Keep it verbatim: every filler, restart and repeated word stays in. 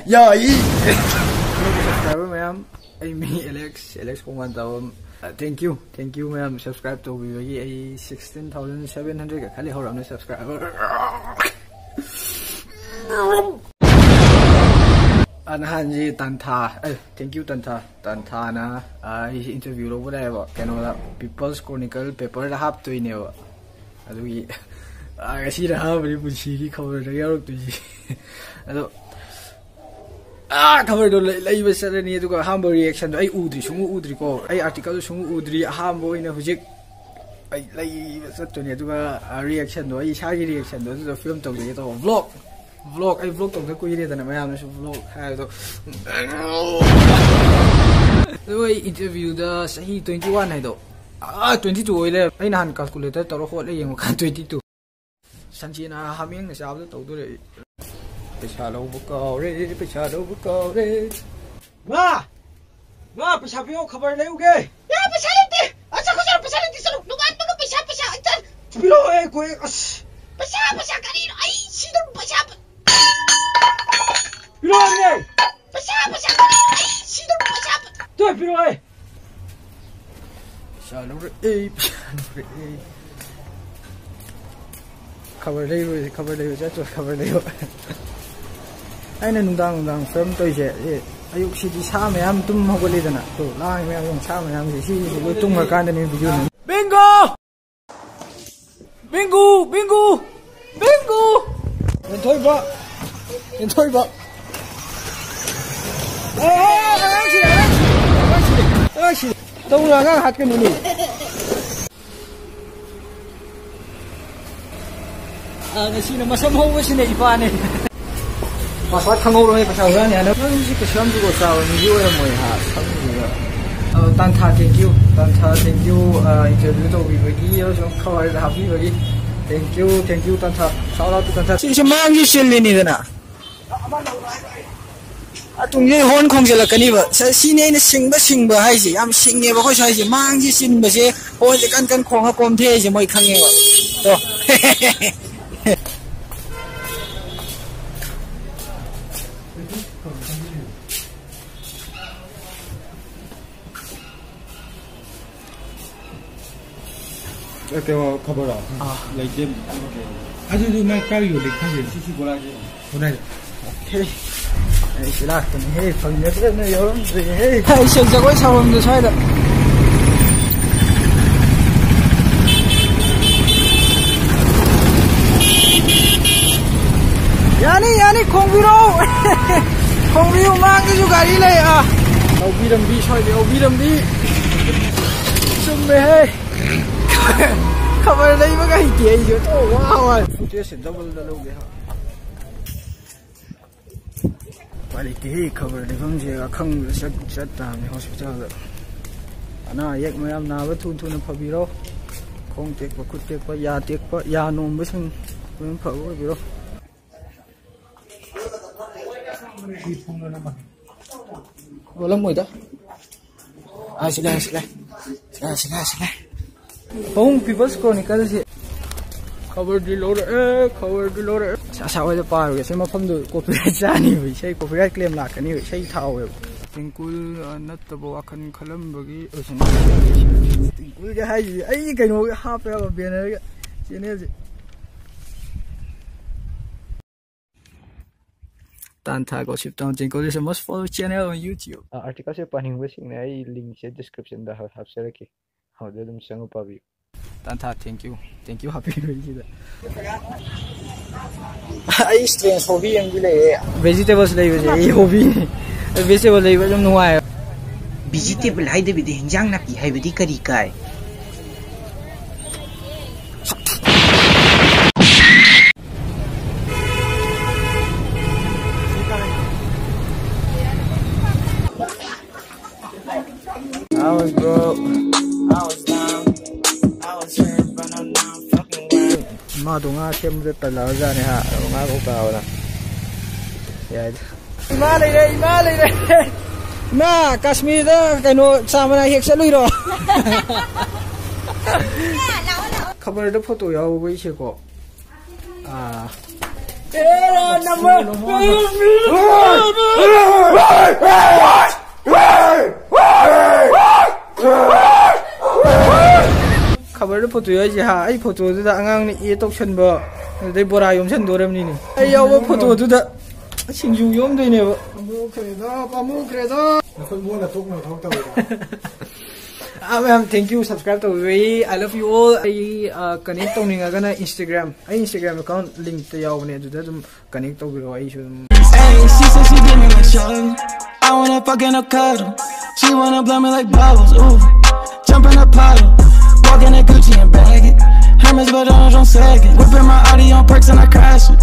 ꯌꯥꯏ꯫ Subscriber ꯃꯌꯥꯝ, ꯑꯩ ꯃꯤ Alex, Alex ꯈꯣꯡꯕꯥꯟ ꯇꯥꯕꯝ꯫ Uh, thank you, thank you ꯃꯌꯥꯝ subscribe ꯇꯧꯕꯤꯕꯒꯤ꯫ ꯑꯩ sixteen thousand seven hundred ꯈꯛ ꯈꯜꯂꯤ ꯍꯧꯔꯝꯅꯦ subscriber꯫ ꯑ, ꯅꯍꯥꯟꯁꯤ ꯇꯥꯟꯊꯥ, ꯑꯦ, thank you ꯇꯥꯟꯊꯥ꯫ ꯇꯥꯟꯊꯥꯅ, ꯑ, ꯑꯩꯁꯤ interview ꯂꯧꯕ ꯂꯥꯛꯑꯦꯕ, ꯀꯩꯅꯣꯗ, People's Chronicle paperꯗ ꯍꯥꯞꯇꯣꯏꯅꯦꯕ꯫ ꯑꯗꯨꯒꯤ, ꯑ, ꯉꯁꯤꯅ ꯑꯍꯥꯟꯕꯅꯤ ꯄꯨꯟꯁꯤꯒꯤ ꯈꯕꯔꯗ ꯌꯥꯎꯔꯛꯇꯣꯏꯁꯤ꯫ ꯑꯗꯣ, ꯑ, ꯈꯕꯔꯗꯣ ꯂꯩ-, ꯂꯩꯕ ꯆꯠꯂꯅꯤ, ꯑꯗꯨꯒ ꯑꯍꯥꯟꯕ reactionꯗꯣ ꯑꯩ ꯎꯗ꯭ꯔꯤ, ꯁꯨꯡꯎ ꯎꯗ꯭ꯔꯤꯀꯣ, ꯑꯩ articleꯗꯣ ꯁꯨꯡꯎ ꯎꯗ꯭ꯔꯤ, ꯑꯍꯥꯟꯕ ꯑꯣꯏꯅ ꯍꯧꯖꯤꯛ ꯑꯩ ꯂꯩꯕ ꯆꯠꯇꯣꯏꯅꯦ, ꯑꯗꯨꯒ, ꯑ, reactionꯗꯣ, ꯑꯩ ꯏꯁꯥꯒꯤ reactionꯗꯣ ꯑꯗꯨꯗꯣ film ꯇꯧꯖꯒꯦ ꯇꯧꯕ꯫ Vlog, vlog, ꯑꯩ vlog ꯇꯧꯗ ꯀꯨꯏꯔꯦꯗꯅ, ꯃꯌꯥꯝꯅꯁꯨ vlog ꯍꯥꯏꯕꯗꯣ꯫ ꯑꯗꯨ ꯑꯩ interviewꯗ ꯆꯍꯤ twenty one ꯍꯥꯏꯗꯣ, ꯑꯥ, twenty two ꯑꯣꯏ ꯂꯩꯔꯝꯃꯦ꯫ ꯑꯩ ꯅꯍꯥꯟ calculator ꯇꯧꯔ ꯍꯣꯠꯂ ꯌꯦꯡꯕ ꯀꯥꯟꯗ twenty two꯫ ꯁꯟꯁꯦꯅ ꯍꯥꯃꯦꯡꯅ ꯆꯥꯕꯗꯣ ꯇꯧꯗꯣꯔꯦ ꯑꯩ꯫ ꯄꯩꯁꯥ ꯂꯧꯕ ꯀꯥꯎꯔꯦ, ꯄꯩꯁꯥ ꯂꯧꯕ ꯀꯥꯎꯔꯦ꯫ ꯃꯥ! ꯃꯥ, ꯄꯩꯁꯥ ꯄꯤꯌꯣ, ꯈꯕꯔ ꯂꯩꯔꯨꯒꯦ꯫ ꯌꯥ, ꯄꯩꯁꯥ ꯂꯩꯇꯦ꯫ ꯑꯁ, ꯑꯩꯈꯣꯏ ꯆꯠꯂꯨ, ꯄꯩꯁꯥ ꯂꯩꯇꯦ, ꯆꯠꯂꯨ꯫ ꯅꯣꯡꯉꯥꯟꯕꯒ ꯄꯩꯁꯥ, ꯄꯩꯁꯥ, ꯑꯩ ꯆꯠ-, ꯄꯤꯔꯛꯑꯣ, ꯑꯩ ꯀꯣꯏ-, ꯑꯁ꯫ ꯄꯩꯁꯥ, ꯄꯩꯁꯥ ꯀꯔꯤꯅꯣ? ꯑꯩ ꯁꯤꯗꯧꯔꯦ, ꯄꯩꯁꯥ꯫ ꯄꯤꯔꯛꯑꯣ, ꯑꯩ꯫ ꯄꯩꯁꯥ, ꯄꯩꯁꯥ ꯀꯔꯤꯅꯣ? ꯑꯩ ꯁꯤꯗꯧꯔꯦ, ꯄꯩꯁꯥ꯫ ꯇꯨ, ꯄꯤꯔꯛꯑꯣ, ꯑꯩ꯫ ꯄꯩꯁꯥ ꯂꯧꯔꯛꯑꯦ, ꯄꯩꯁꯥ ꯂꯧꯔꯛꯑꯦ꯫ ꯈꯕꯔ ꯂꯩꯔꯣꯏ, ꯈꯕꯔ ꯂꯩꯔꯣꯏ, ꯆꯠꯇ꯭ꯔꯣ, ꯈꯕꯔ ꯂꯩꯔꯣꯏ꯫ ꯑꯩꯅ ꯅꯨꯡꯗꯥꯡ ꯅꯨꯡꯗꯥꯡ film ꯇꯧꯔꯤꯁꯦ, ꯑꯦ, ꯑꯌꯨꯛꯁꯤꯗꯤ ꯁꯥ ꯃꯌꯥꯝ ꯇꯨꯝ ꯍꯧꯒꯠꯂꯤꯗꯅ, ꯇꯣ, ꯂꯥꯡꯉꯤ ꯃꯌꯥꯝ ꯌꯦꯡꯉꯨ, ꯁꯥ ꯃꯌꯥꯝꯁꯦ, ꯁꯤꯁꯤꯁꯨ ꯂꯣꯏ ꯇꯨꯝꯈ꯭ꯔꯀꯥꯟꯗꯅꯦ video ꯅꯝ-, Bingo! Bingo! Bingo! Bingo! ꯌꯦꯟꯊꯣꯏꯕ! ꯌꯦꯟꯊꯣꯏꯕ! ꯑꯦ, ꯑꯦ, ꯑꯦ, ꯑꯉꯥꯡꯁꯤꯅꯦ, ꯑꯉꯥꯡꯁꯤꯅꯦ, ꯑꯉꯥꯡꯁꯤꯅꯦ, ꯑꯉꯥꯡꯁꯤꯅꯦ꯫ ꯇꯧꯅꯨ, ꯑꯉꯥꯡ ꯍꯥꯠꯀꯅꯨꯅꯦ꯫ ꯑ, ꯉꯁꯤꯅ ꯃꯁꯝ ꯍꯧꯕꯁꯤꯅ ꯏꯄꯥꯅꯦ꯫ Password ꯈꯪꯍꯧꯔꯣꯏ, ꯄꯩꯁꯥ ꯍꯨꯔꯥꯟꯅꯤ ꯍꯥꯏꯅ꯫ ꯅꯪꯁꯤ ꯀꯩꯁꯨ ꯌꯥꯝ ꯖꯨꯒꯣꯠ ꯆꯥꯕ ꯃꯤꯗꯤ ꯑꯣꯏꯔꯝꯃꯣꯏ ꯍꯥ, ꯁꯝꯁꯤꯒ꯫ ꯑ, ꯇꯥꯟꯊꯥ, thank you꯫ ꯇꯥꯟꯊꯥ, thank you, ꯑ, interview ꯇꯧꯕꯤꯕꯒꯤ ꯑꯃꯁꯨꯡ ꯈꯕꯔꯗ ꯍꯥꯞꯄꯤꯕꯒꯤ꯫ Thank you, thank you, ꯇꯥꯟꯊꯥ꯫ Shout out to ꯇꯥꯟꯊꯥ꯫ ꯁꯤꯁꯦ ꯃꯥꯡꯁꯤ ꯆꯤꯜꯂꯤꯅꯤꯗꯅ꯫ ꯑꯇꯨꯡꯁꯤ horn ꯈꯣꯡꯖꯤꯜꯂꯛꯀꯅꯤꯕ꯫ ꯁ-, ꯁꯤꯅꯤ ꯑꯩꯅ ꯁꯤꯡꯕ ꯁꯤꯡꯕ ꯍꯥꯏꯁꯦ꯫ ꯌꯥꯝ ꯁꯤꯡꯉꯦꯕ ꯑꯩꯈꯣꯏ ꯁ꯭ꯋꯥꯏꯁꯦ꯫ ꯃꯥꯡꯁꯤ ꯆꯤꯟꯕꯁꯦ, hornꯁꯦ ꯀꯟ ꯀꯟ ꯈꯣꯡꯉ ꯀꯣꯝꯊꯦꯛꯏꯁꯦ ꯃꯣꯏ ꯈꯪꯉꯦꯕ꯫ ꯇꯣ꯫ ꯀꯩꯅꯣ ꯈꯕꯔꯣ? ꯑꯥ꯫ ꯂꯩꯇꯦ꯫ ꯑꯗꯨꯗꯤ ꯃꯥ ꯀꯥꯏ ꯌꯣꯜꯂꯤ ꯈꯪꯗꯦ꯫ ꯁꯤ, ꯁꯤ ꯕꯣꯔꯥꯁꯦ꯫ ꯕꯣꯔꯥꯁꯦ꯫ ꯑꯣꯀꯦ꯫ ꯑꯩꯁꯨ ꯂꯥꯛꯄꯅꯤꯍꯦ, ꯐꯪꯅꯗꯅ ꯌꯧꯔꯝꯗ꯭ꯔꯦꯍꯦ꯫ ꯑꯩꯁꯦ ꯖꯒꯣꯏ ꯁꯥꯐꯝꯗ ꯁ꯭ꯋꯥꯏꯗ꯫ ꯌꯥꯅꯤ, ꯌꯥꯅꯤ, ꯈꯣꯡꯕꯤꯔꯣ꯫ ꯈꯣꯡꯕꯤꯌꯨ, ꯃꯥꯡꯗꯁꯨ ꯒꯥꯔꯤ ꯂꯩ꯫ ꯑꯥ꯫ ꯌꯧꯕꯤꯔꯝꯕꯤ, ꯁ꯭ꯋꯥꯏꯗ ꯌꯧꯕꯤꯔꯝꯕꯤ꯫ ꯆꯨꯝꯃꯦꯍꯦ꯫ ꯈꯕꯔ ꯂꯩꯕꯒ ꯍꯩꯇꯦ ꯑꯩꯁꯨ꯫ ꯑꯣ, ꯋꯥ, ꯋꯥ꯫ ꯐꯨꯇꯦꯖꯁꯦ ꯗꯕꯜꯗ ꯂꯧꯒꯦ ꯍꯥ꯫ ꯎꯄꯥꯏ ꯂꯩꯇꯦꯍꯦ, ꯈꯕꯔ ꯂꯩꯐꯝꯁꯦ ꯑꯈꯪꯕꯗ ꯆꯠ, ꯆꯠ ꯇꯥꯕꯅꯤ ꯍꯣꯁꯄꯤꯇꯥꯜꯗ꯫ ꯑꯅꯥ ꯑꯌꯦꯛ ꯃꯌꯥꯝ ꯅꯥꯕ ꯊꯨ ꯊꯨꯅ ꯐꯕꯤꯔꯣ꯫ ꯈꯣꯡ ꯇꯦꯛꯄ, ꯈꯨꯠ ꯇꯦꯛꯄ, ꯌꯥ ꯇꯦꯛꯄ, ꯌꯥ ꯅꯣꯝꯕꯁꯤꯡ ꯂꯣꯏꯅ ꯐꯕ ꯑꯣꯏꯕꯤꯔꯣ꯫ ꯑꯣꯜꯂꯝꯃꯣꯏꯗ꯫ ꯑꯥ, ꯁꯤ ꯂꯩ, ꯁꯤ ꯂꯩ꯫ ꯁꯤ ꯂꯩ, ꯁꯤ ꯂꯩ꯫ ꯄꯥꯕꯨꯡ People's Chronicleꯁꯦ꯫ ꯈꯕꯔꯗꯤ ꯂꯧꯔꯛꯑꯦ, ꯈꯕꯔꯗꯤ ꯂꯧꯔꯛꯑꯦ꯫ ꯑꯁ, ꯑꯁꯥ ꯍꯣꯏꯗ ꯄꯥꯔꯨꯒꯦ꯫ ꯁꯤ ꯃꯐꯝꯗꯨ copyright ꯆꯥꯅꯤꯕ, ꯏꯁꯩ copyright claim ꯂꯥꯛꯀꯅꯤꯕ, ꯏꯁꯩ ꯊꯥꯎꯋꯦꯕ꯫ ꯇ꯭ꯋꯤꯡꯀꯨꯜ, ꯑ, ꯅꯠꯇꯕ ꯋꯥꯈꯜ ꯈꯜꯂꯝꯕꯒꯤ ꯑꯣꯏꯁꯅꯨ꯫ ꯇ꯭ꯋꯤꯡꯀꯨꯜꯒ ꯍꯥꯏꯁꯤꯗꯤ ꯑꯩꯒꯤ ꯀꯩꯅꯣꯒ ꯍꯥꯞꯄꯦꯕ, bannerꯒ, channelꯁꯦ꯫ Tantha Gossip Town Twinkle is a must follow channel on YouTube. ꯑꯥ, articleꯁꯦ ꯄꯥꯅꯤꯡꯕꯁꯤꯡꯅ ꯑꯩ linkꯁꯦ descriptionꯗ ꯍꯥꯞ-, ꯍꯥꯞꯆꯔꯛꯀꯦ꯫ ꯑꯗꯨꯗ ꯑꯗꯨꯝ ꯆꯪꯉ ꯄꯥꯕꯤꯌꯨ꯫ Tantha, thank you. Thank you ꯍꯥꯞꯄꯤꯕꯒꯤꯁꯤꯗ꯫ ꯑꯩ strange hobby ꯑꯃꯗꯤ ꯂꯩꯌꯦ꯫ Vegetables ꯂꯩꯕꯁꯦ ꯑꯩ hobbyꯅꯤ꯫ Vegetable ꯂꯩꯕ ꯑꯗꯨꯝ ꯅꯨꯡꯉꯥꯏ꯫ Vegetable ꯍꯥꯏꯗꯕꯤꯗ ꯍꯤꯟꯖꯥꯡ ꯅꯥꯄꯤ ꯍꯥꯏꯕꯗꯤ ꯀꯔꯤ ꯀꯥꯏ? I was broke. I was down. I was hurt, but I'm not fucking well. ꯏꯃꯥꯗꯣ ꯉꯥ ꯁꯦꯝꯕꯗ ꯇꯜꯂꯛꯑꯖꯥꯠꯅꯦ ꯍꯥ, ꯑꯗꯣ ꯉꯥ ꯀꯧꯇꯥꯕꯗ꯫ ꯌꯥꯏꯗ꯫ ꯏꯃꯥ ꯂꯩꯔꯦ, ꯏꯃꯥ ꯂꯩꯔꯦ꯫ ꯏꯃꯥ, ꯀꯥꯁꯃꯤꯔꯗ ꯀꯩꯅꯣ ꯆꯥ ꯃꯅꯥ ꯍꯦꯛ ꯆꯠꯂꯨꯏꯔꯣ? ꯈꯕꯔꯗ ꯐꯣꯇꯣ ꯌꯥꯎꯕꯩꯁꯦꯀꯣ꯫ ꯑꯥ꯫ ꯈꯕꯔꯗ ꯐꯣꯇꯣ ꯍꯥꯏꯁꯦ ꯍꯥ, ꯑꯩ ꯐꯣꯇꯣꯗꯨꯗ ꯑꯉꯥꯡꯅ ꯑꯦ ꯇꯧꯁꯟꯕ, ꯑꯗꯨꯗꯩ ꯕꯣꯔꯥ ꯌꯣꯝꯁꯟꯗꯣꯔꯝꯅꯤꯅꯦ꯫ ꯑꯩ ꯌꯥꯎꯕ ꯐꯣꯇꯣꯗꯨꯗ ꯁꯤꯡꯖꯨ ꯌꯣꯝꯗꯣꯏꯅꯦꯕ꯫ ꯄꯥꯝꯃꯨꯈ꯭ꯔꯦꯗ, ꯄꯥꯝꯃꯨꯈ꯭ꯔꯦꯗ꯫ ꯅꯈꯣꯏ ꯃꯣꯟꯅ ꯊꯣꯛꯅꯕ ꯊꯕꯛ ꯇꯧꯋꯤꯗ꯫ ꯑꯥ, ꯃꯌꯥꯝ, thank you, subscribe ꯇꯧꯕꯤꯕꯒꯤ꯫ I love you all. ꯑꯩ, ꯑ, connect ꯇꯧꯅꯤꯡꯉꯒꯅ Instagram, ꯑꯩ Instagram account link ꯇ ꯌꯥꯎꯕꯅꯦ, ꯑꯗꯨꯗ ꯑꯗꯨꯝ connect ꯇꯧꯕꯤꯔꯛꯑꯣ, ꯑꯩꯁꯨ ꯑꯗꯨꯝ. Hey, she said she give me like Shawty. I wanna fuck and a cuddle. She wanna blow me like bubbles. Ooh, jump in a puddle. Walk in that Gucci and bag it. Hermes, but I don't sag it. Whipping my Audi on perks and I crash it.